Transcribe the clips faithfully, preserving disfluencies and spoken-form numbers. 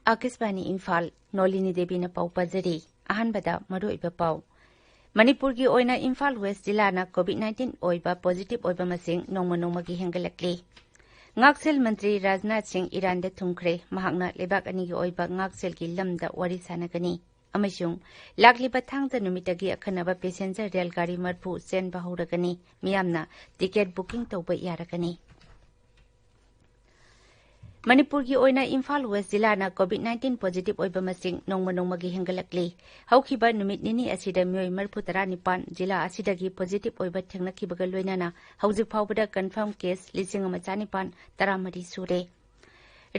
ꯑꯥꯀꯥꯁꯕꯥꯅꯤ ꯏꯝꯐꯥꯜ, ꯅꯣꯂꯤꯅꯤ ꯗꯦꯕꯤꯅ ꯄꯥꯎ ꯄꯥꯖꯔꯤ꯫ ꯑꯍꯥꯟꯕꯗ ꯃꯔꯨꯑꯣꯏꯕ ꯄꯥꯎ꯫ ꯃꯅꯤꯄꯨꯔꯒꯤ ꯑꯣꯏꯅ ꯏꯝꯐꯥꯜ ꯋꯦꯁ ꯖꯤꯂꯥꯅ COVID nineteen ꯑꯣꯏꯕ positive ꯑꯣꯏꯕ ꯃꯁꯤꯡ ꯅꯣꯡꯃ ꯅꯣꯡꯃꯒꯤ ꯍꯦꯟꯒꯠꯂꯛꯂꯤ꯫ ꯉꯥꯛꯁꯦꯜ ꯃꯟꯇ꯭ꯔꯤ ꯔꯥꯖꯅꯥꯊ ꯁꯤꯡ ꯏꯔꯥꯟꯗ ꯊꯨꯡꯈ꯭ꯔꯦ꯫ ꯃꯍꯥꯛꯅ ꯂꯩꯕꯥꯛ ꯑꯅꯤꯒꯤ ꯑꯣꯏꯕ ꯉꯥꯛꯁꯦꯜꯒꯤ ꯂꯝꯗ ꯋꯥꯔꯤ ꯁꯥꯟꯅꯒꯅꯤ꯫ ꯑꯃꯁꯨꯡ ꯂꯥꯛꯂꯤꯕ ꯊꯥꯡꯖ ꯅꯨꯃꯤꯠꯇꯒꯤ ꯑꯈꯟꯅꯕ passenger ꯔꯦꯜ ꯒꯥꯔꯤ ꯃꯔꯤꯐꯨ ꯆꯦꯟꯕ ꯍꯧꯔꯒꯅꯤ꯫ ꯃꯤꯌꯥꯝꯅ ticket booking ꯇꯧꯕ ꯌꯥꯔꯒꯅꯤ꯫ ꯃꯅꯤꯄꯨꯔꯒꯤ ꯑꯣꯏꯅ ꯏꯝꯐꯥꯜ ꯋꯦꯁ ꯖꯤꯂꯥꯅ COVID nineteen positive ꯑꯣꯏꯕ ꯃꯁꯤꯡ ꯅꯣꯡꯃ ꯅꯣꯡꯃꯒꯤ ꯍꯦꯟꯒꯠꯂꯛꯂꯤ꯫ ꯍꯧꯈꯤꯕ ꯅꯨꯃꯤꯠ ꯅꯤꯅꯤ ꯑꯁꯤꯗ ꯃꯤꯑꯣꯏ ꯃꯔꯤꯐꯨ ꯇꯔꯥꯅꯤꯄꯥꯟ ꯖꯤꯂꯥ ꯑꯁꯤꯗꯒꯤ positive ꯑꯣꯏꯕ ꯊꯦꯡꯅꯈꯤꯕꯒ ꯂꯣꯏꯅꯅ ꯍꯧꯖꯤꯛ ꯐꯥꯎꯕꯗ confirm case ꯂꯤꯁꯤꯡ ꯑꯃ ꯆꯥꯅꯤꯄꯥꯟ ꯇꯔꯥꯃꯔꯤ ꯁꯨꯔꯦ꯫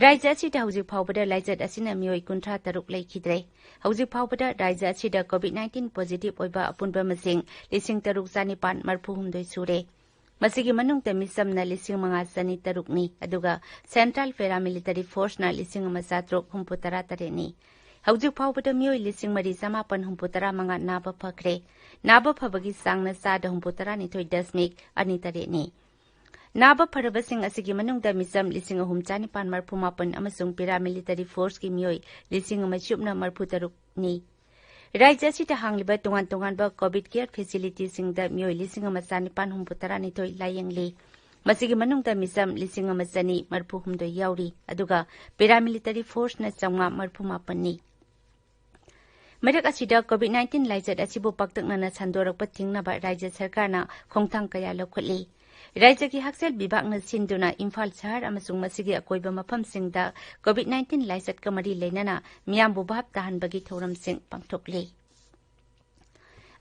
ꯔꯥꯖ꯭ꯌ ꯑꯁꯤꯗ ꯍꯧꯖꯤꯛ ꯐꯥꯎꯕꯗ ꯂꯥꯏꯆꯠ ꯑꯁꯤꯅ ꯃꯤꯑꯣꯏ ꯀꯨꯟꯊ꯭ꯔꯥ ꯇꯔꯨꯛ ꯂꯩꯈꯤꯗ꯭ꯔꯦ꯫ ꯍꯧꯖꯤꯛ ꯐꯥꯎꯕꯗ ꯔꯥꯖ꯭ꯌ ꯑꯁꯤꯗ COVID nineteen positive ꯑꯣꯏꯕ ꯑꯄꯨꯟꯕ ꯃꯁꯤꯡ ꯂꯤꯁꯤꯡ ꯇꯔꯨꯛ ꯆꯥꯅꯤꯄꯥꯟ ꯃꯔꯤꯐꯨ ꯍꯨꯝꯗꯣꯏ ꯁꯨꯔꯦ꯫ ꯃꯁꯤꯒꯤ ꯃꯅꯨꯡꯗ ꯃꯤꯆꯝꯅ ꯂꯤꯁꯤꯡ ꯃꯉꯥ ꯆꯅꯤ ꯇꯔꯨꯛꯅꯤ, ꯑꯗꯨꯒ Central Paramilitary Forceꯅ ꯂꯤꯁꯤꯡ ꯑꯃ ꯆꯥꯇ꯭ꯔꯨꯛ ꯍꯨꯝꯐꯨ ꯇꯔꯥ ꯇꯔꯦꯠꯅꯤ꯫ ꯍꯧꯖꯤꯛ ꯐꯥꯎꯕꯗ ꯃꯤꯑꯣꯏ ꯂꯤꯁꯤꯡ ꯃꯔꯤ ꯆꯥꯃꯥꯄꯟ ꯍꯨꯝꯐꯨ ꯇꯔꯥ ꯃꯉꯥ ꯅꯥꯕ ꯐꯈ꯭ꯔꯦ꯫ ꯅꯥꯕ ꯐꯕꯒꯤ ꯆꯥꯡꯅ ꯆꯥꯗ ꯍꯨꯝꯐꯨ ꯇꯔꯥꯅꯤꯊꯣꯏ ꯗꯁꯃꯤꯛ ꯑꯅꯤ ꯇꯔꯦꯠꯅꯤ꯫ ꯅꯥꯕ ꯐꯔꯕꯁꯤꯡ ꯑꯁꯤꯒꯤ ꯃꯅꯨꯡꯗ ꯃꯤꯆꯝ ꯂꯤꯁꯤꯡ ꯑꯍꯨꯝ ꯆꯥꯅꯤꯄꯥꯟ ꯃꯔꯤꯐꯨ ꯃꯥꯄꯟ ꯑꯃꯁꯨꯡ Paramilitary Forceꯀꯤ ꯃꯤꯑꯣꯏ ꯂꯤꯁꯤꯡ ꯑꯃ ꯁꯨꯞꯅ ꯃꯔꯤꯐꯨ ꯇꯔꯨꯛꯅꯤ꯫ ꯔꯥꯖ꯭ꯌ ꯑꯁꯤꯗ ꯍꯥꯡꯂꯤꯕ ꯇꯣꯉꯥꯟ ꯇꯣꯉꯥꯟꯕ COVID care facilityꯁꯤꯡꯗ ꯃꯤꯑꯣꯏ ꯂꯤꯁꯤꯡ ꯑꯃ ꯆꯥꯅꯤꯄꯥꯟ ꯍꯨꯝꯐꯨ ꯇꯔꯥꯅꯤꯊꯣꯏ ꯂꯥꯌꯦꯡꯂꯤ꯫ ꯃꯁꯤꯒꯤ ꯃꯅꯨꯡꯗ ꯃꯤꯆꯝ ꯂꯤꯁꯤꯡ ꯑꯃ ꯆꯅꯤ ꯃꯔꯤꯐꯨ ꯍꯨꯝꯗꯣꯏ ꯌꯥꯎꯔꯤ, ꯑꯗꯨꯒ Paramilitary Forceꯅ ꯆꯥꯝꯃꯉꯥ ꯃꯔꯤꯐꯨ ꯃꯥꯄꯟꯅꯤ꯫ ꯃꯔꯛ ꯑꯁꯤꯗ COVID nineteen ꯂꯥꯏꯆꯠ ꯑꯁꯤꯕꯨ ꯄꯥꯛꯇꯛꯅꯅ ꯁꯟꯗꯣꯔꯛꯄ ꯊꯤꯡꯅꯕ ꯔꯥꯖ꯭ꯌ ꯁꯔꯀꯥꯔꯅ ꯈꯣꯡꯊꯥꯡ ꯀꯌꯥ ꯂꯧꯈꯠꯂꯤ꯫ ꯔꯥꯖ꯭ꯌꯒꯤ ꯍꯛꯁꯦꯜ ꯕꯤꯚꯥꯒꯅ ꯁꯤꯟꯗꯨꯅ ꯏꯝꯐꯥꯜ ꯁꯍꯔ ꯑꯃꯁꯨꯡ ꯃꯁꯤꯒꯤ ꯑꯀꯣꯏꯕ ꯃꯐꯝꯁꯤꯡꯗ COVID nineteen ꯂꯥꯏꯆꯠꯀ ꯃꯔꯤ ꯂꯩꯅꯅ ꯃꯤꯌꯥꯝꯕꯨ ꯚꯥꯞ ꯇꯥꯍꯟꯕꯒꯤ ꯊꯧꯔꯝꯁꯤꯡ ꯄꯥꯡꯊꯣꯛꯂꯤ꯫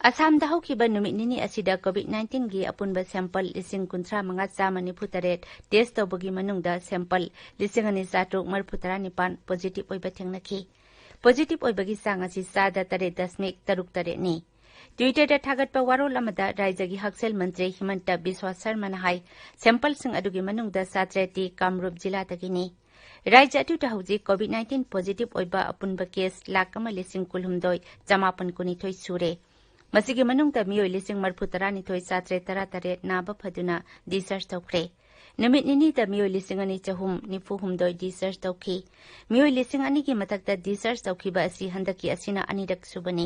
ꯑꯁꯥꯝꯗ ꯍꯧꯈꯤꯕ ꯅꯨꯃꯤꯠ ꯅꯤꯅꯤ ꯑꯁꯤꯗ COVID nineteenꯒꯤ ꯑꯄꯨꯟꯕ sample ꯂꯤꯁꯤꯡ ꯀꯨꯟꯊ꯭ꯔꯥ ꯃꯉꯥ ꯆꯥꯝꯃ ꯅꯤꯐꯨ ꯇꯔꯦꯠ test ꯇꯧꯕꯒꯤ ꯃꯅꯨꯡꯗ sample ꯂꯤꯁꯤꯡ ꯑꯅꯤ ꯆꯥꯇ꯭ꯔꯨꯛ ꯃꯔꯤꯐꯨ ꯇꯔꯥꯅꯤꯄꯥꯟ positive ꯑꯣꯏꯕ ꯊꯦꯡꯅꯈꯤ꯫ Positive ꯑꯣꯏꯕꯒꯤ ꯆꯥꯡ ꯑꯁꯤ ꯆꯥꯗ ꯇꯔꯦꯠ ꯗꯁꯃꯤꯛ ꯇꯔꯨꯛ ꯇꯔꯦꯠꯅꯤ꯫ Twitterꯗ ꯊꯥꯒꯠꯄ ꯋꯥꯔꯣꯜ ꯑꯃꯗ ꯔꯥꯖ꯭ꯌꯒꯤ ꯍꯛꯁꯦꯜ ꯃꯟꯇ꯭ꯔꯤ ꯍꯤꯃꯟꯇ ꯕꯤꯁ꯭ꯋꯥ ꯁꯔꯃꯅ ꯍꯥꯏ, sampleꯁꯤꯡ ꯑꯗꯨꯒꯤ ꯃꯅꯨꯡꯗ ꯆꯥꯇ꯭ꯔꯦꯠꯇꯤ ꯀꯥꯝꯔꯨꯞ ꯖꯤꯂꯥꯗꯒꯤꯅꯤ꯫ ꯔꯥꯖ꯭ꯌ ꯑꯗꯨꯗ ꯍꯧꯖꯤꯛ COVID nineteen positive ꯑꯣꯏꯕ ꯑꯄꯨꯟꯕ case ꯂꯥꯈ ꯑꯃ ꯂꯤꯁꯤꯡ ꯀꯨꯟꯍꯨꯝꯗꯣꯏ ꯆꯥꯃꯥꯄꯟ ꯀꯨꯟꯅꯤꯊꯣꯏ ꯁꯨꯔꯦ꯫ ꯃꯁꯤꯒꯤ ꯃꯅꯨꯡꯗ ꯃꯤꯑꯣꯏ ꯂꯤꯁꯤꯡ ꯃꯔꯤꯐꯨ ꯇꯔꯥꯅꯤꯊꯣꯏ ꯆꯥꯇ꯭ꯔꯦꯠ ꯇꯔꯥ ꯇꯔꯦꯠ ꯅꯥꯕ ꯐꯗꯨꯅ discharge ꯇꯧꯈ꯭ꯔꯦ꯫ ꯅꯨꯃꯤꯠ ꯅꯤꯅꯤꯗ ꯃꯤꯑꯣꯏ ꯂꯤꯁꯤꯡ ꯑꯅꯤ ꯆꯍꯨꯝ ꯅꯤꯐꯨ ꯍꯨꯝꯗꯣꯏ discharge ꯇꯧꯈꯤ꯫ ꯃꯤꯑꯣꯏ ꯂꯤꯁꯤꯡ ꯑꯅꯤꯒꯤ ꯃꯊꯛꯇ discharge ꯇꯧꯈꯤꯕ ꯑꯁꯤ ꯍꯟꯗꯛꯀꯤ ꯑꯁꯤꯅ ꯑꯅꯤꯔꯛ ꯁꯨꯕꯅꯤ꯫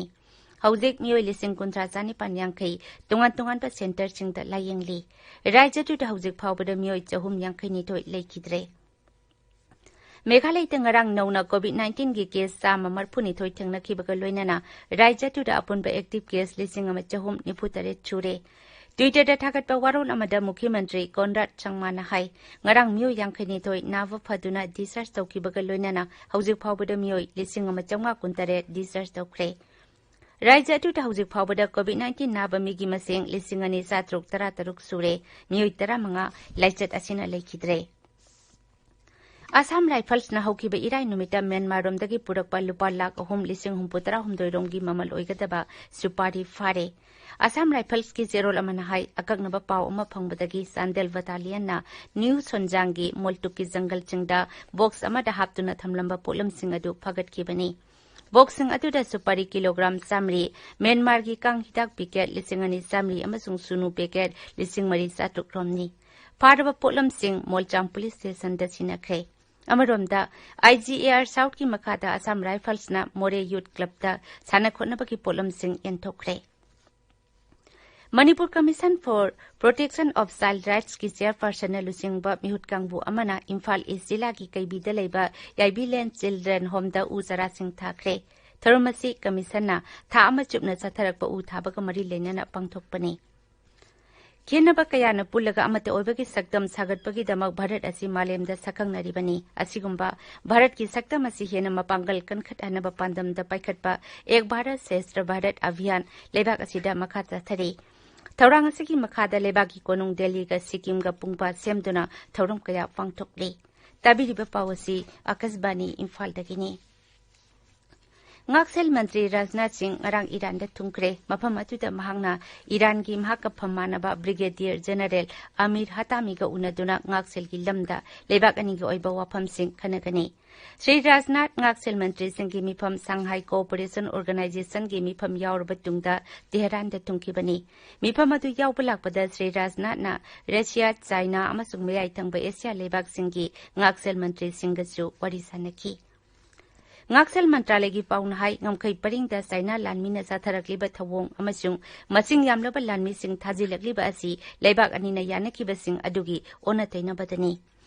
ꯍꯧꯖꯤꯛ ꯃꯤꯑꯣꯏ ꯂꯤꯁꯤꯡ ꯀꯨꯟꯊ꯭ꯔꯥ ꯆꯥꯅꯤꯄꯥꯟ ꯌꯥꯡꯈꯩ ꯇꯣꯉꯥꯟ ꯇꯣꯉꯥꯟꯕ centreꯁꯤꯡꯗ ꯂꯥꯌꯦꯡꯂꯤ꯫ ꯔꯥꯖ꯭ꯌꯗꯨꯗ ꯍꯧꯖꯤꯛ ꯐꯥꯎꯕꯗ ꯃꯤꯑꯣꯏ ꯆꯍꯨꯝ ꯌꯥꯡꯈꯩ ꯅꯤꯊꯣꯏ ꯂꯩꯈꯤꯗ꯭ꯔꯦ꯫ ꯃꯦꯘꯥꯂꯌꯗ ꯉꯔꯥꯡ ꯅꯧꯅ COVID nineteenꯒꯤ case ꯆꯥꯝꯃ ꯃꯔꯤꯐꯨ ꯅꯤꯊꯣꯏ ꯊꯦꯡꯅꯈꯤꯕꯒ ꯂꯣꯏꯅꯅ ꯔꯥꯖ꯭ꯌꯗꯨꯗ ꯑꯄꯨꯟꯕ active case ꯂꯤꯁꯤꯡ ꯑꯃ ꯆꯍꯨꯝ ꯅꯤꯐꯨ ꯇꯔꯦꯠ ꯁꯨꯔꯦ꯫ Twitterꯗ ꯊꯥꯒꯠꯄ ꯋꯥꯔꯣꯜ ꯑꯃꯗ ꯃꯨꯈ꯭ꯌ ꯃꯟꯇ꯭ꯔꯤ ꯀꯣꯟꯔꯥꯗ ꯁꯪꯃꯥꯅ ꯍꯥꯏ, ꯉꯔꯥꯡ ꯃꯤꯑꯣꯏ ꯌꯥꯡꯈꯩ ꯅꯤꯊꯣꯏ ꯅꯥꯕ ꯐꯗꯨꯅ discharge ꯇꯧꯈꯤꯕꯒ ꯂꯣꯏꯅꯅ ꯍꯧꯖꯤꯛ ꯐꯥꯎꯕꯗ ꯃꯤꯑꯣꯏ ꯂꯤꯁꯤꯡ ꯑꯃ ꯆꯥꯝꯃꯉꯥ ꯀꯨꯟꯇꯔꯦꯠ discharge ꯇꯧꯈ꯭ꯔꯦ꯫ ꯔꯥꯖ꯭ꯌ ꯑꯗꯨꯗ ꯍꯧꯖꯤꯛ ꯐꯥꯎꯕꯗ COVID nineteen ꯅꯥꯕ ꯃꯤꯒꯤ ꯃꯁꯤꯡ ꯂꯤꯁꯤꯡ ꯑꯅꯤ ꯆꯥꯇ꯭ꯔꯨꯛ ꯇꯔꯥꯇꯔꯨꯛ ꯁꯨꯔꯦ꯫ ꯃꯤꯑꯣꯏ ꯇꯔꯥꯃꯉꯥ ꯂꯥꯏꯆꯠ ꯑꯁꯤꯅ ꯂꯩꯈꯤꯗ꯭ꯔꯦ꯫ ꯑꯁꯥꯝ ꯔꯥꯏꯐꯜꯁꯅ ꯍꯧꯈꯤꯕ ꯏꯔꯥꯏ ꯅꯨꯃꯤꯠꯇ ꯃ꯭ꯌꯥꯟꯃꯥꯔꯔꯣꯝꯗꯒꯤ ꯄꯨꯔꯛꯄ ꯂꯨꯄꯥ ꯂꯥꯈ ꯑꯍꯨꯝ ꯂꯤꯁꯤꯡ ꯍꯨꯝꯐꯨ ꯇꯔꯥ ꯍꯨꯝꯗꯣꯏ ꯔꯣꯝꯒꯤ ꯃꯃꯜ ꯑꯣꯏꯒꯗꯕ ꯁꯨꯄꯥꯔꯤ ꯐꯥꯔꯦ꯫ ꯑꯁꯥꯝ ꯔꯥꯏꯐꯜꯁꯀꯤ ꯆꯦꯔꯣꯜ ꯑꯃꯅ ꯍꯥꯏ, ꯑꯀꯛꯅꯕ ꯄꯥꯎ ꯑꯃ ꯐꯪꯕꯗꯒꯤ ꯆꯥꯟꯗꯦꯜ ꯕꯠꯇꯥꯂꯤꯌꯟꯅ ꯅ꯭ꯌꯨ ꯁꯣꯟꯖꯥꯡꯒꯤ ꯃꯣꯜꯇꯨꯛꯀꯤ ꯖꯪꯒꯜꯁꯤꯡꯗ ꯕꯣꯛꯁ ꯑꯃꯗ ꯍꯥꯞꯇꯨꯅ ꯊꯝꯂꯝꯕ ꯄꯣꯠꯂꯝꯁꯤꯡ ꯑꯗꯨ ꯐꯥꯒꯠꯈꯤꯕꯅꯤ꯫ ꯕꯣꯛꯁꯁꯤꯡ ꯑꯗꯨꯗ ꯁꯨꯄꯥꯔꯤ ꯀꯤꯂꯣꯒ꯭ꯔꯥꯝ ꯆꯥꯃꯔꯤ, ꯃ꯭ꯌꯥꯟꯃꯥꯔꯒꯤ ꯀꯥꯡ ꯍꯤꯗꯥꯛ ꯄꯦꯀꯦꯠ ꯂꯤꯁꯤꯡ ꯑꯅꯤ ꯆꯥꯃꯔꯤ ꯑꯃꯁꯨꯡ ꯁꯨꯅꯨ ꯄꯦꯀꯦꯠ ꯂꯤꯁꯤꯡ ꯃꯔꯤ ꯆꯥꯇ꯭ꯔꯨꯛ ꯔꯣꯝꯅꯤ꯫ ꯐꯥꯔꯕ ꯄꯣꯠꯂꯝꯁꯤꯡ ꯃꯣꯜꯆꯥꯡ ꯄꯨꯂꯤꯁ ꯁ꯭ꯇꯦꯁꯟꯗ ꯁꯤꯟꯅꯈ꯭ꯔꯦ꯫ ꯑꯃꯔꯣꯝꯗ, IGAR Southꯀꯤ ꯃꯈꯥꯗ ꯑꯁꯥꯝ ꯔꯥꯏꯐꯜꯁꯅ ꯃꯣꯔꯦ ꯌꯨꯊ ꯀ꯭ꯂꯕꯇ ꯁꯥꯟꯅ ꯈꯣꯠꯅꯕꯒꯤ ꯄꯣꯠꯂꯝꯁꯤꯡ ꯌꯦꯟꯊꯣꯛꯈ꯭ꯔꯦ꯫ Manipur Commission for Protection of Child Rightsꯀꯤ chairpersonꯅ ꯂꯨꯆꯤꯡꯕ ꯃꯤꯍꯨꯠ ꯀꯥꯡꯕꯨ ꯑꯃꯅ ꯏꯝꯐꯥꯜ ꯏꯁ ꯖꯤꯂꯥꯒꯤ ꯀꯩꯕꯤꯗ ꯂꯩꯕ ꯌꯥꯏꯕꯤꯂꯦꯟ ꯆꯤꯜꯗ꯭ꯔꯦꯟ ꯍꯣꯝꯗ ꯎ ꯆꯥꯔꯥꯁꯤꯡ ꯊꯥꯈ꯭ꯔꯦ꯫ ꯊꯧꯔꯝ ꯑꯁꯤ ꯀꯃꯤꯁꯟꯅ ꯊꯥ ꯑꯃ ꯆꯨꯞꯅ ꯆꯠꯊꯔꯛꯄ ꯎ ꯊꯥꯕꯒ ꯃꯔꯤ ꯂꯩꯅꯅ ꯄꯥꯡꯊꯣꯛꯄꯅꯤ꯫ ꯈꯦꯟꯅꯕ ꯀꯌꯥꯅ ꯄꯨꯜꯂꯒ ꯑꯃꯠꯇ ꯑꯣꯏꯕꯒꯤ ꯁꯛꯇꯝ ꯁꯥꯒꯠꯄꯒꯤꯗꯃꯛ ꯚꯥꯔꯠ ꯑꯁꯤ ꯃꯥꯂꯦꯝꯗ ꯁꯛꯈꯪꯅꯔꯤꯕꯅꯤ꯫ ꯑꯁꯤꯒꯨꯝꯕ ꯚꯥꯔꯠꯀꯤ ꯁꯛꯇꯝ ꯑꯁꯤ ꯍꯦꯟꯅ ꯃꯄꯥꯡꯒꯜ ꯀꯟꯈꯠꯍꯟꯅꯕ ꯄꯥꯟꯗꯝꯗ ꯄꯥꯏꯈꯠꯄ ꯑꯦꯛ ꯚꯥꯔꯠ ꯁ꯭ꯔꯦꯁꯊ ꯚꯥꯔꯠ ꯑꯚꯤꯌꯥꯟ ꯂꯩꯕꯥꯛ ꯑꯁꯤꯗ ꯃꯈꯥ ꯆꯠꯊꯔꯤ꯫ ꯊꯧꯔꯥꯡ ꯑꯁꯤꯒꯤ ꯃꯈꯥꯗ ꯂꯩꯕꯥꯛꯀꯤ ꯀꯣꯅꯨꯡ ꯗꯦꯜꯂꯤꯒ ꯁꯤꯛꯀꯤꯝꯒ ꯄꯨꯡꯄꯥ ꯁꯦꯝꯗꯨꯅ ꯊꯧꯔꯝ ꯀꯌꯥ ꯄꯥꯡꯊꯣꯛꯂꯤ꯫ ꯇꯥꯕꯤꯔꯤꯕ ꯄꯥꯎ ꯑꯁꯤ ꯑꯀꯥꯁꯕꯥꯅꯤ ꯏꯝꯐꯥꯜꯗꯒꯤꯅꯤ꯫ ꯉꯥꯛꯁꯦꯜ ꯃꯟꯇ꯭ꯔꯤ ꯔꯥꯖꯅꯥꯊ ꯁꯤꯡ ꯉꯔꯥꯡ ꯏꯔꯥꯟꯗ ꯊꯨꯡꯈ꯭ꯔꯦ꯫ ꯃꯐꯝ ꯑꯗꯨꯗ ꯃꯍꯥꯛꯅ ꯏꯔꯥꯟꯒꯤ ꯃꯍꯥꯛꯀ ꯐꯝ ꯃꯥꯟꯅꯕ ꯕ꯭ꯔꯤꯒꯦꯗꯤꯌꯔ ꯖꯦꯅꯔꯦꯜ ꯑꯃꯤꯔ ꯍꯇꯥꯃꯤꯒ ꯎꯅꯗꯨꯅ ꯉꯥꯛꯁꯦꯜꯒꯤ ꯂꯝꯗ ꯂꯩꯕꯥꯛ ꯑꯅꯤꯒꯤ ꯑꯣꯏꯕ ꯋꯥꯐꯝꯁꯤꯡ ꯈꯟꯅꯒꯅꯤ꯫ ꯁ꯭ꯔꯤ ꯔꯥꯖꯅꯥꯊ ꯉꯥꯛꯁꯦꯜ ꯃꯟꯇ꯭ꯔꯤꯁꯤꯡꯒꯤ ꯃꯤꯐꯝ ꯁꯪꯍꯥꯏ ꯀꯣꯑꯣꯄꯔꯦꯁꯟ ꯑꯣꯔꯒꯅꯥꯏꯖꯦꯁꯟꯒꯤ ꯃꯤꯐꯝ ꯌꯥꯎꯔꯕ ꯇꯨꯡꯗ ꯇꯦꯍꯔꯥꯟꯗ ꯊꯨꯡꯈꯤꯕꯅꯤ꯫ ꯃꯤꯐꯝ ꯑꯗꯨ ꯌꯥꯎꯕ ꯂꯥꯛꯄꯗ ꯁ꯭ꯔꯤ ꯔꯥꯖꯅꯥꯊꯅ ꯔꯁꯤꯌꯥ, ꯆꯥꯏꯅꯥ ꯑꯃꯁꯨꯡ ꯃꯌꯥꯏ ꯊꯪꯕ ꯑꯦꯁꯤꯌꯥ ꯂꯩꯕꯥꯛꯁꯤꯡꯒꯤ ꯉꯥꯛꯁꯦꯜ ꯃꯟꯇ꯭ꯔꯤꯁꯤꯡꯒꯁꯨ ꯋꯥꯔꯤ ꯁꯥꯟꯅꯈꯤ꯫ ꯉꯥꯛꯁꯦꯜ ꯃꯟꯇ꯭ꯔꯥꯂꯌꯒꯤ ꯄꯥꯎꯅ ꯍꯥꯏ, ꯉꯝꯈꯩ ꯄꯔꯤꯡꯗ ꯆꯥꯏꯅꯥ ꯂꯥꯟꯃꯤꯅ ꯆꯠꯊꯔꯛꯂꯤꯕ ꯊꯧꯑꯣꯡ ꯑꯃꯁꯨꯡ ꯃꯁꯤꯡ ꯌꯥꯝꯂꯕ ꯂꯥꯟꯃꯤꯁꯤꯡ ꯊꯥꯖꯤꯜꯂꯛꯂꯤꯕ ꯑꯁꯤ ꯂꯩꯕꯥꯛ ꯑꯅꯤꯅ ꯌꯥꯅꯈꯤꯕꯁꯤꯡ ꯑꯗꯨꯒꯤ ꯑꯣꯟꯅ ꯇꯩꯅꯕꯗꯅꯤ꯫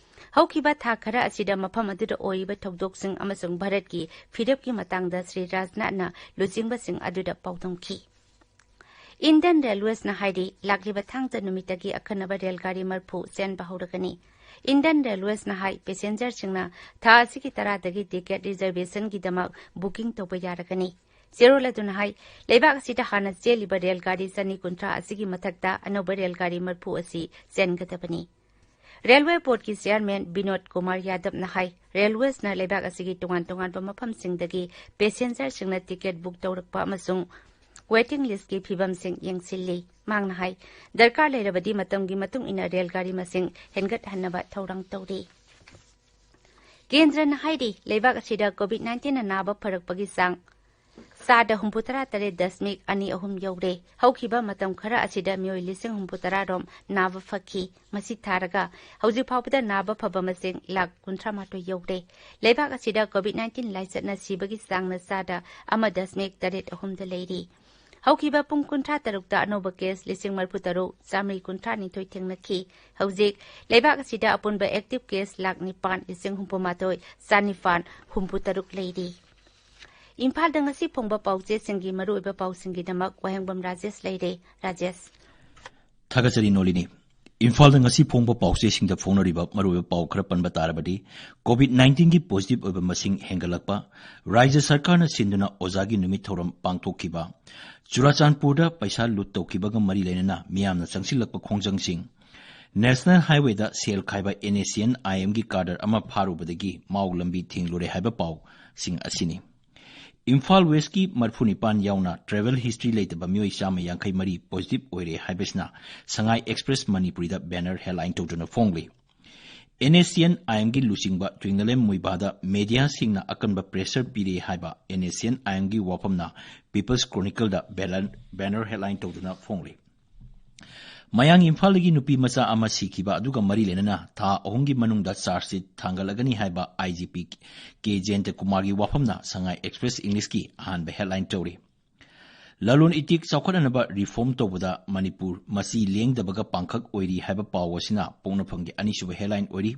ꯍꯧꯈꯤꯕ ꯊꯥ ꯈꯔ ꯑꯁꯤꯗ ꯃꯐꯝ ꯑꯗꯨꯗ ꯑꯣꯏꯔꯤꯕ ꯊꯧꯗꯣꯛꯁꯤꯡ ꯑꯃꯁꯨꯡ ꯚꯥꯔꯠꯀꯤ ꯐꯤꯔꯦꯞꯀꯤ ꯃꯇꯥꯡꯗ ꯁ꯭ꯔꯤ ꯔꯥꯖꯅꯥꯊꯅ ꯂꯨꯆꯤꯡꯕꯁꯤꯡ ꯑꯗꯨꯗ ꯄꯥꯎꯗꯝꯈꯤ꯫ ꯏꯟꯗꯤꯌꯟ ꯔꯦꯜꯋꯦꯁꯅ ꯍꯥꯏꯔꯤ, ꯂꯥꯛꯂꯤꯕ ꯊꯥꯡꯖ ꯅꯨꯃꯤꯠꯇꯒꯤ ꯑꯈꯟꯅꯕ ꯔꯦꯜꯒꯥꯔꯤ ꯃꯔꯐꯨ ꯆꯦꯟꯕ ꯍꯧꯔꯒꯅꯤ꯫ ꯏꯟꯗꯤꯌꯟ ꯔꯦꯜꯋꯦꯁꯅ ꯍꯥꯏ, ꯄꯦꯁꯦꯟꯖꯔꯁꯤꯡꯅ ꯊꯥ ꯑꯁꯤꯒꯤ ꯇꯔꯥꯗꯒꯤ ꯇꯤꯀꯦꯠ ꯔꯤꯖꯔꯕꯦꯁꯟꯒꯤꯗꯃꯛ ꯕꯨꯀꯤꯡ ꯇꯧꯕ ꯌꯥꯔꯒꯅꯤ꯫ ꯆꯦꯔꯣꯜ ꯑꯗꯨꯅ ꯍꯥꯏ, ꯂꯩꯕꯥꯛ ꯑꯁꯤꯗ ꯍꯥꯟꯅ ꯆꯦꯜꯂꯤꯕ ꯔꯦꯜꯒꯥꯔꯤ ꯆꯅꯤ ꯀꯨꯟꯊ꯭ꯔꯥ ꯑꯁꯤꯒꯤ ꯃꯊꯛꯇ ꯑꯅꯧꯕ ꯔꯦꯜꯒꯥꯔꯤ ꯃꯔꯐꯨ ꯑꯁꯤ ꯆꯦꯟꯒꯗꯕꯅꯤ꯫ ꯔꯦꯜꯋꯦ ꯕꯣꯔꯗꯀꯤ ꯆꯤꯌꯥꯔꯃꯦꯟ ꯕꯤꯅꯣꯗ ꯀꯨꯃꯥꯔ ꯌꯥꯗꯕꯅ ꯍꯥꯏ, ꯔꯦꯜꯋꯦꯁꯅ ꯂꯩꯕꯥꯛ ꯑꯁꯤꯒꯤ ꯇꯣꯉꯥꯟ ꯇꯣꯉꯥꯟꯕ ꯃꯐꯝꯁꯤꯡꯗꯒꯤ ꯄꯦꯁꯦꯟꯖꯔꯁꯤꯡꯅ ꯇꯤꯀꯦꯠ ꯕꯨꯛ ꯇꯧꯔꯛꯄ ꯑꯃꯁꯨꯡ ꯋꯦꯇꯤꯡ ꯂꯤꯁ꯭ꯠꯀꯤ ꯐꯤꯕꯝꯁꯤꯡ ꯌꯦꯡꯁꯤꯜꯂꯤ꯫ ꯃꯍꯥꯛꯅ ꯍꯥꯏ, ꯗꯔꯀꯥꯔ ꯂꯩꯔꯕꯗꯤ ꯃꯇꯝꯒꯤ ꯃꯇꯨꯡ ꯏꯟꯅ ꯔꯦꯜꯒꯥꯔꯤ ꯃꯁꯤꯡ ꯍꯦꯟꯒꯠꯍꯟꯅꯕ ꯊꯧꯔꯥꯡ ꯇꯧꯔꯤ꯫ ꯀꯦꯟꯗ꯭ꯔꯅ ꯍꯥꯏꯔꯤ, ꯂꯩꯕꯥꯛ ꯑꯁꯤꯗ ꯀꯣꯚꯤꯗ ꯅꯥꯏꯟꯇꯤꯟꯅ ꯅꯥꯕ ꯐꯔꯛꯄꯒꯤ ꯆꯥꯡ ꯆꯥꯗ ꯍꯨꯝꯐꯨꯇꯔꯥ ꯇꯔꯦꯠ ꯗꯁꯃꯤꯛ ꯑꯅꯤ ꯑꯍꯨꯝ ꯌꯧꯔꯦ꯫ ꯍꯧꯈꯤꯕ ꯃꯇꯝ ꯈꯔ ꯑꯁꯤꯗ ꯃꯤꯑꯣꯏ ꯂꯤꯁꯤꯡ ꯍꯨꯝꯐꯨꯇꯔꯥ ꯔꯣꯝ ꯅꯥꯕ ꯐꯈꯤ꯫ ꯃꯁꯤ ꯊꯥꯔꯒ ꯍꯧꯖꯤꯛ ꯐꯥꯎꯕꯗ ꯅꯥꯕ ꯐꯕ ꯃꯁꯤꯡ ꯂꯥꯈ ꯀꯨꯟꯊ꯭ꯔꯥ ꯃꯥꯊꯣꯏ ꯌꯧꯔꯦ꯫ ꯂꯩꯕꯥꯛ ꯑꯁꯤꯗ ꯀꯣꯚꯤꯗ ꯅꯥꯏꯟꯇꯤꯟ ꯂꯥꯏꯆꯠꯅ ꯁꯤꯕꯒꯤ ꯆꯥꯡꯅ ꯆꯥꯗ ꯑꯃ ꯗꯁꯃꯤꯛ ꯇꯔꯦꯠ ꯑꯍꯨꯝꯗ ꯂꯩꯔꯤ꯫ ꯍꯧꯈꯤꯕ ꯄꯨꯡ ꯀꯨꯟꯊ꯭ꯔꯥ ꯇꯔꯨꯛꯇ ꯑꯅꯧꯕ ꯀꯦꯁ ꯂꯤꯁꯤꯡ ꯃꯔꯤꯐꯨ ꯇꯔꯨꯛ ꯆꯥꯃꯔꯤ ꯀꯨꯟꯊ꯭ꯔꯥ ꯅꯤꯊꯣꯏ ꯊꯦꯡꯅꯈꯤ꯫ ꯍꯧꯖꯤꯛ ꯂꯩꯕꯥꯛ ꯑꯁꯤꯗ ꯑꯄꯨꯟꯕ ꯑꯦꯛꯇꯤꯚ ꯀꯦꯁ ꯂꯥꯈ ꯅꯤꯄꯥꯟ ꯂꯤꯁꯤꯡ ꯍꯨꯝꯐꯨ ꯃꯥꯊꯣꯏ ꯆꯥꯅꯤꯄꯥꯟ ꯍꯨꯝꯐꯨ ꯇꯔꯨꯛ ꯂꯩꯔꯤ꯫ ꯏꯝꯐꯥꯜꯗ ꯉꯁꯤ ꯐꯣꯡꯕ ꯄꯥꯎꯆꯦꯁꯤꯡꯒꯤ ꯃꯔꯨꯑꯣꯏꯕ ꯄꯥꯎꯁꯤꯡꯒꯤꯗꯃꯛ ꯋꯥꯍꯦꯡꯕꯝ ꯔꯥꯖꯦꯁ ꯂꯩꯔꯦ꯫ ꯔꯥꯖꯦꯁ꯫ ꯊꯥꯒꯠꯆꯔꯤ ꯅꯣꯂꯤꯅꯤ꯫ ꯏꯝꯐꯥꯜꯗ ꯉꯁꯤ ꯐꯣꯡꯕ ꯄꯥꯎꯆꯦꯁꯤꯡꯗ ꯐꯣꯡꯅꯔꯤꯕ ꯃꯔꯨꯑꯣꯏꯕ ꯄꯥꯎ ꯈꯔ ꯄꯟꯕ ꯇꯥꯔꯕꯗꯤ, ꯀꯣꯚꯤꯗ ꯅꯥꯏꯟꯇꯤꯟꯒꯤ ꯄꯣꯖꯤꯇꯤꯚ ꯑꯣꯏꯕ ꯃꯁꯤꯡ ꯍꯦꯟꯒꯠꯂꯛꯄ, ꯔꯥꯖ꯭ꯌ ꯁꯔꯀꯥꯔꯅ ꯁꯤꯟꯗꯨꯅ ꯑꯣꯖꯥꯒꯤ ꯅꯨꯃꯤꯠ ꯊꯧꯔꯝ ꯄꯥꯡꯊꯣꯛꯈꯤꯕ, ꯆꯨꯔꯥꯆꯥꯟꯄꯨꯔꯗ ꯄꯩꯁꯥ ꯂꯨꯠ ꯇꯧꯈꯤꯕꯒ ꯃꯔꯤ ꯂꯩꯅꯅ ꯃꯤꯌꯥꯝꯅ ꯆꯪꯁꯤꯜꯂꯛꯄ ꯈꯣꯡꯖꯪꯁꯤꯡ, ꯅꯦꯁꯅꯦꯜ ꯍꯥꯏꯋꯦꯗ ꯁꯦꯜ ꯈꯥꯏꯕ NSCN IMꯒꯤ ꯀꯥꯗꯔ ꯑꯃ ꯐꯥꯔꯨꯕꯗꯒꯤ ꯃꯥꯎ ꯂꯝꯕꯤ ꯊꯤꯡꯂꯨꯔꯦ ꯍꯥꯏꯕ ꯄꯥꯎꯁꯤꯡ ꯑꯁꯤꯅꯤ꯫ ꯏꯝꯐꯥꯜ ꯋꯦꯁꯀꯤ ꯃꯔꯤꯐꯨ ꯅꯤꯄꯥꯟ ꯌꯥꯎꯅ travel history ꯂꯩꯇꯕ ꯃꯤꯑꯣꯏ ꯆꯥꯝꯃ ꯌꯥꯡꯈꯩ ꯃꯔꯤ positive ꯑꯣꯏꯔꯦ ꯍꯥꯏꯕꯁꯤꯅ ꯁꯉꯥꯏ ꯑꯦꯛꯁꯄ꯭ꯔꯦꯁ ꯃꯅꯤꯄꯨꯔꯤꯗ banner headline ꯇꯧꯗꯨꯅ ꯐꯣꯡꯂꯤ꯫ NSCN-IMꯒꯤ ꯂꯨꯆꯤꯡꯕ ꯇ꯭ꯋꯤꯡꯅꯂꯦꯝ ꯃꯨꯏꯕꯥꯗ mediaꯁꯤꯡꯅ ꯑꯀꯟꯕ pressure ꯄꯤꯔꯦ ꯍꯥꯏꯕ NSCN-IMꯒꯤ ꯋꯥꯐꯝꯅ People's Chronicleꯗ banner headline ꯇꯧꯗꯨꯅ ꯐꯣꯡꯂꯤ꯫ ꯃꯌꯥꯡ ꯏꯝꯐꯥꯜꯗꯒꯤ ꯅꯨꯄꯤ ꯃꯆꯥ ꯑꯃ ꯁꯤꯈꯤꯕ ꯑꯗꯨꯒ ꯃꯔꯤ ꯂꯩꯅꯅ ꯊꯥ ꯑꯍꯨꯝꯒꯤ ꯃꯅꯨꯡꯗ charge sheet ꯊꯥꯡꯒꯠꯂꯒꯅꯤ ꯍꯥꯏꯕ IGP ꯀꯦ ꯖꯌꯟꯇ ꯀꯨꯃꯥꯔꯒꯤ ꯋꯥꯐꯝꯅ ꯁꯉꯥꯏ ꯑꯦꯛꯁꯄ꯭ꯔꯦꯁ ꯏꯪꯂꯤꯁꯀꯤ ꯑꯍꯥꯟꯕ headline ꯇꯧꯔꯤ꯫ ꯂꯂꯣꯟ ꯏꯇꯤꯛ ꯆꯥꯎꯈꯠꯅꯅꯕ reform ꯇꯧꯕꯗ ꯃꯅꯤꯄꯨꯔ ꯃꯁꯤ ꯂꯦꯡꯗꯕꯒ ꯄꯥꯡꯈꯛ ꯑꯣꯏꯔꯤ ꯍꯥꯏꯕ ꯄꯥꯎ ꯑꯁꯤꯅ ꯄꯣꯛꯅꯐꯝꯒꯤ ꯑꯅꯤꯁꯨꯕ headline ꯑꯣꯏꯔꯤ꯫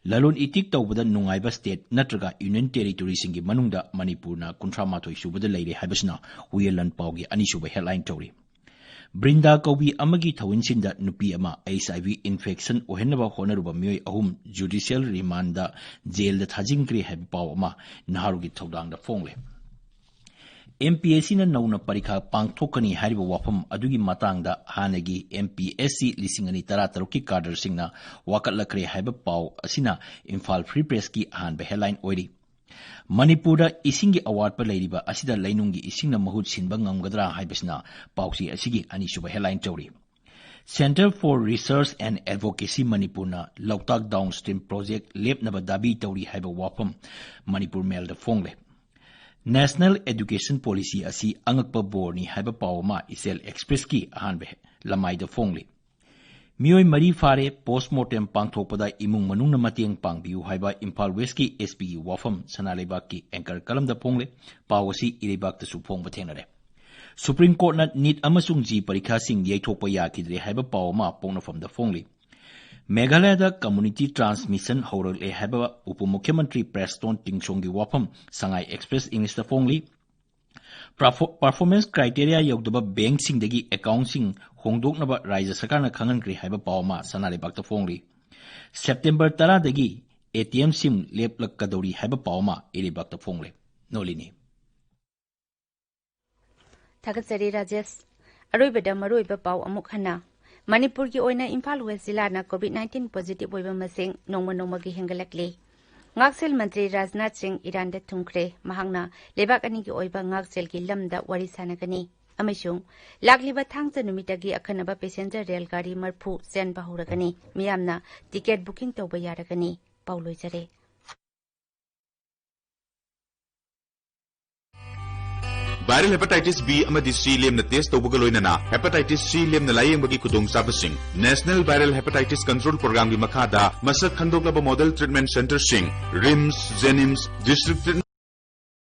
ꯂꯂꯣꯟ ꯏꯇꯤꯛ ꯇꯧꯕꯗ ꯅꯨꯡꯉꯥꯏꯕ state ꯅꯠꯇ꯭ꯔꯒ Union Territoryꯁꯤꯡꯒꯤ ꯃꯅꯨꯡꯗ ꯃꯅꯤꯄꯨꯔꯅ ꯀꯨꯟꯊ꯭ꯔꯥ ꯃꯥꯊꯣꯏ ꯁꯨꯕꯗ ꯂꯩꯔꯦ ꯍꯥꯏꯕꯁꯤꯅ ꯍꯨꯌꯦꯟꯂꯟ ꯄꯥꯎꯒꯤ ꯑꯅꯤꯁꯨꯕ headline ꯇꯧꯔꯤ꯫ ꯕ꯭ꯔꯤꯟꯗꯥ ꯀꯧꯕꯤ ꯑꯃꯒꯤ ꯊꯧꯏꯟꯁꯤꯟꯗ ꯅꯨꯄꯤ ꯑꯃ HIV infection ꯑꯣꯏꯍꯟꯅꯕ ꯍꯣꯠꯅꯔꯨꯕ ꯃꯤꯑꯣꯏ ꯑꯍꯨꯝ judicial remandꯗ jailꯗ ꯊꯥꯖꯤꯟꯈ꯭ꯔꯦ ꯍꯥꯏꯕ ꯄꯥꯎ ꯑꯃ ꯅꯍꯥꯔꯣꯜꯒꯤ ꯊꯧꯗꯥꯡꯗ ꯐꯣꯡꯂꯦ꯫ MPSCꯅ ꯅꯧꯅ ꯄꯔꯤꯈꯥ ꯄꯥꯡꯊꯣꯛꯀꯅꯤ ꯍꯥꯏꯔꯤꯕ ꯋꯥꯐꯝ ꯑꯗꯨꯒꯤ ꯃꯇꯥꯡꯗ ꯍꯥꯟꯅꯒꯤ MPSC ꯂꯤꯁꯤꯡ ꯑꯅꯤ ꯇꯔꯥꯇꯔꯨꯛꯀꯤ cadreꯁꯤꯡꯅ ꯋꯥꯀꯠꯂꯛꯈ꯭ꯔꯦ ꯍꯥꯏꯕ ꯄꯥꯎ ꯑꯁꯤꯅ ꯏꯝꯐꯥꯜ Free Pressꯀꯤ ꯑꯍꯥꯟꯕ headline ꯑꯣꯏꯔꯤ꯫ ꯃꯅꯤꯄꯨꯔꯗ ꯏꯁꯤꯡꯒꯤ ꯑꯋꯥꯠꯄ ꯂꯩꯔꯤꯕ ꯑꯁꯤꯗ ꯂꯩꯅꯨꯡꯒꯤ ꯏꯁꯤꯡꯅ ꯃꯍꯨꯠ ꯁꯤꯟꯕ ꯉꯝꯒꯗ꯭ꯔꯥ ꯍꯥꯏꯕꯁꯤꯅ ꯄꯥꯎꯆꯦ ꯑꯁꯤꯒꯤ ꯑꯅꯤꯁꯨꯕ headline ꯇꯧꯔꯤ꯫ Centre for Research and Advocacy ꯃꯅꯤꯄꯨꯔꯅ ꯂꯣꯛꯇꯥꯛ downstream project ꯂꯦꯞꯅꯕ ꯗꯥꯕꯤ ꯇꯧꯔꯤ ꯍꯥꯏꯕ ꯋꯥꯐꯝ ꯃꯅꯤꯄꯨꯔ ꯃꯦꯜꯗ ꯐꯣꯡꯂꯦ꯫ National Education Policy ꯑꯁꯤ ꯑꯉꯛꯄ ꯕꯣꯔꯅꯤ ꯍꯥꯏꯕ ꯄꯥꯎ ꯑꯃ ꯏꯆꯦꯜ ꯑꯦꯛꯁꯄ꯭ꯔꯦꯁꯀꯤ ꯑꯍꯥꯟꯕ ꯂꯃꯥꯏꯗ ꯐꯣꯡꯂꯤ꯫ ꯃꯤꯑꯣꯏ ꯃꯔꯤ ꯐꯥꯔꯦ, post mortem ꯄꯥꯡꯊꯣꯛꯄꯗ ꯏꯃꯨꯡ ꯃꯅꯨꯡꯅ ꯃꯇꯦꯡ ꯄꯥꯡꯕꯤꯌꯨ ꯍꯥꯏꯕ ꯏꯝꯐꯥꯜ ꯋꯦꯁꯀꯤ SPꯒꯤ ꯋꯥꯐꯝ ꯁꯅꯥ ꯂꯩꯕꯥꯛꯀꯤ anchor columnꯗ ꯐꯣꯡꯂꯦ꯫ ꯄꯥꯎ ꯑꯁꯤ ꯏꯔꯩꯕꯥꯛꯇꯁꯨ ꯐꯣꯡꯕ ꯊꯦꯡꯅꯔꯦ꯫ Supreme Courtꯅ NEET ꯑꯃꯁꯨꯡ JEE ꯄꯔꯤꯈꯥꯁꯤꯡ ꯌꯩꯊꯣꯛꯄ ꯌꯥꯈꯤꯗ꯭ꯔꯦ ꯍꯥꯏꯕ ꯄꯥꯎ ꯑꯃ ꯄꯣꯛꯅꯐꯝꯗ ꯐꯣꯡꯂꯤ꯫ ꯃꯦꯘꯥꯂꯌꯗ community transmission ꯍꯧꯔꯛꯂꯦ ꯍꯥꯏꯕ ꯎꯄ ꯃꯨꯈ꯭ꯌꯃꯟꯇ꯭ꯔꯤ ꯄ꯭ꯔꯦꯁꯇꯣꯟ ꯇꯤꯡꯁꯣꯡꯒꯤ ꯋꯥꯐꯝ ꯁꯉꯥꯏ ꯑꯦꯛꯁꯄ꯭ꯔꯦꯁ ꯏꯪꯂꯤꯁꯇ ꯐꯣꯡꯂꯤ꯫ Perfo-, performance criteria ꯌꯧꯗꯕ bank ꯁꯤꯡꯗꯒꯤ account ꯁꯤꯡ ꯍꯣꯡꯗꯣꯛꯅꯕ ꯔꯥꯖ꯭ꯌ ꯁꯔꯀꯥꯔꯅ ꯈꯪꯍꯟꯈ꯭ꯔꯦ ꯍꯥꯏꯕ ꯄꯥꯎ ꯑꯃ ꯁꯅꯥ ꯂꯩꯕꯥꯛꯇ ꯐꯣꯡꯂꯤ꯫ September ꯇꯔꯥꯗꯒꯤ ATM sim ꯂꯦꯞꯂꯛꯀꯗꯧꯔꯤ ꯍꯥꯏꯕ ꯄꯥꯎ ꯑꯃ ꯏꯔꯩꯕꯥꯛꯇ ꯐꯣꯡꯂꯦ꯫ ꯅꯣꯂꯤꯅꯤ꯫ ꯊꯥꯒꯠꯆꯔꯤ ꯔꯥꯖꯦꯁ꯫ ꯑꯔꯣꯏꯕꯗ ꯃꯔꯨꯑꯣꯏꯕ ꯄꯥꯎ ꯑꯃꯨꯛ ꯍꯟꯅ꯫ ꯃꯅꯤꯄꯨꯔꯒꯤ ꯑꯣꯏꯅ ꯏꯝꯐꯥꯜ ꯋꯦꯁ ꯖꯤꯂꯥꯅ COVID nineteen positive ꯑꯣꯏꯕ ꯃꯁꯤꯡ ꯅꯣꯡꯃ ꯅꯣꯡꯃꯒꯤ ꯍꯦꯟꯒꯠꯂꯛꯂꯤ꯫ ꯉꯥꯛꯁꯦꯜ ꯃꯟꯇ꯭ꯔꯤ ꯔꯥꯖꯅꯥꯊ ꯁꯤꯡ ꯏꯔꯥꯟꯗ ꯊꯨꯡꯈ꯭ꯔꯦ꯫ ꯃꯍꯥꯛꯅ ꯂꯩꯕꯥꯛ ꯑꯅꯤꯒꯤ ꯑꯣꯏꯕ ꯉꯥꯛꯁꯦꯜꯒꯤ ꯂꯝꯗ ꯋꯥꯔꯤ ꯁꯥꯟꯅꯒꯅꯤ꯫ ꯑꯃꯁꯨꯡ ꯂꯥꯛꯂꯤꯕ ꯊꯥꯡꯖ ꯅꯨꯃꯤꯠꯇꯒꯤ ꯑꯈꯟꯅꯕ ꯄꯦꯁꯦꯟꯖꯔ ꯔꯦꯜ ꯒꯥꯔꯤ ꯃꯔꯤꯐꯨ ꯆꯦꯟꯕ ꯍꯧꯔꯒꯅꯤ꯫ ꯃꯤꯌꯥꯝꯅ ꯇꯤꯀꯦꯠ ꯕꯨꯀꯤꯡ ꯇꯧꯕ ꯌꯥꯔꯒꯅꯤ꯫ ꯄꯥꯎ ꯂꯣꯏꯖꯔꯦ꯫ Viral hepatitis B ꯑꯃꯗꯤ C ꯂꯦꯝꯅ test ꯇꯧꯕꯒ ꯂꯣꯏꯅꯅ hepatitis C ꯂꯦꯝꯅ ꯂꯥꯌꯦꯡꯕꯒꯤ ꯈꯨꯗꯣꯡꯆꯥꯕꯁꯤꯡ꯫ National Viral Hepatitis Control Programꯒꯤ ꯃꯈꯥꯗ ꯃꯁꯛ ꯈꯪꯗꯣꯛꯂꯕ model treatment centreꯁꯤꯡ, RIMS, JNIMS, District Treatment